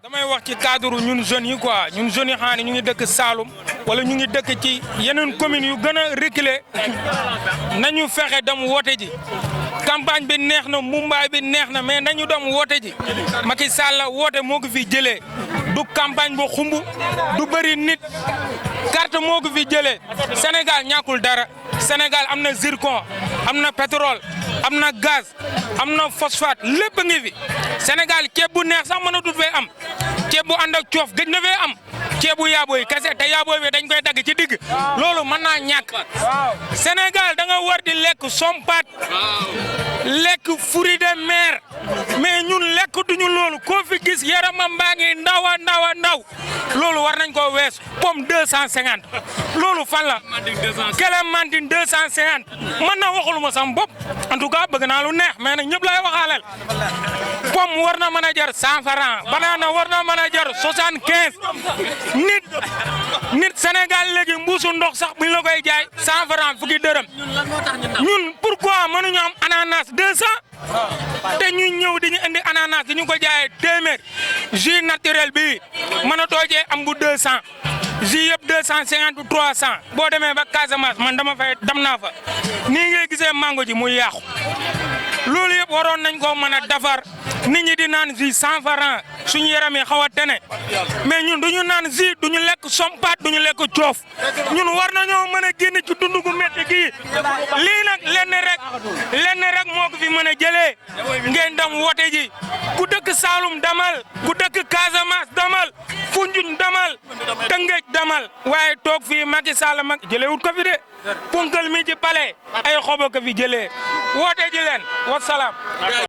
damay wax ci cadre ñun jeunes yi quoi ñun jeunes yi xam ne ñu ngi dëkk Saloum wala ñu ngi dëkk ci yeneen communes yu gën a reculé nañu fexe dem woote ji campagne bi neex na mumbaay bi neex na mais nañu dem woote ji Macky Sall woote moo ko fi jëlee du campagne bu xumb du bëri nit carte moo ko fi jëlee Sénégal ñàkkul dara Sénégal am na zircon am na pétrole am na gaz am na phosphate lépp ngi fi Sénégal ceeb bu neex sax mënatul fee am ceeb bu ànd ak coof gëj na fee am ceebu yaabooy kese te yaabooy bi dañ koy dagg ci digg loolu mën naa ñàkk Sénégal da nga war di lekk sompat lekk fruits de mer mais ñun lekk duñu loolu koo fi gis yaramam baa ngi ndaw a ndaw loolu war nañ ko wees pomme 250 loolu fan la clémentine 250 man na waxuluma sam bopp en tout cas bëgg naa lu neex mais nag ñëpp lay waxaaleel pomme war na mën a jar 100 francs banana war na mën a jar 75 nit Sénégal léegi mbuusu ndox sax buñ la koy jaay 100 francs fukki dërëm ñun pourquoi mënuñu am ananas 200 te ñu ñëw di ñu indi ananas di ñu ko jaayee téeméer jus naturel bi mën a toojee am bu 200 jus yëpp 250 300 boo demee ba Casamance man dama fay dem naa fa nii ngay gisee mango ji muy yàqu loolu yëpp waroon nañ ko mën a defar nit ñi di naan jus 100 francs suñu yaram yi xaw a tene mais ñun duñu naan jus duñu lekk sompat duñu lekk coof ñun war nañoo mën a génn ci dundu gu métti gii lii nag lenn rek moo ko fi mën a jëlee ngeen dem wote ji ku dëkk Saloum damal ku dëkk Casamance damal Foundiougne damal Tëngéej damal waaye toog fii Macky Sall mag jëlee wut ko fi de punkal mi ci palais ay xobo ko fi jëlee wote ji leen wasalaam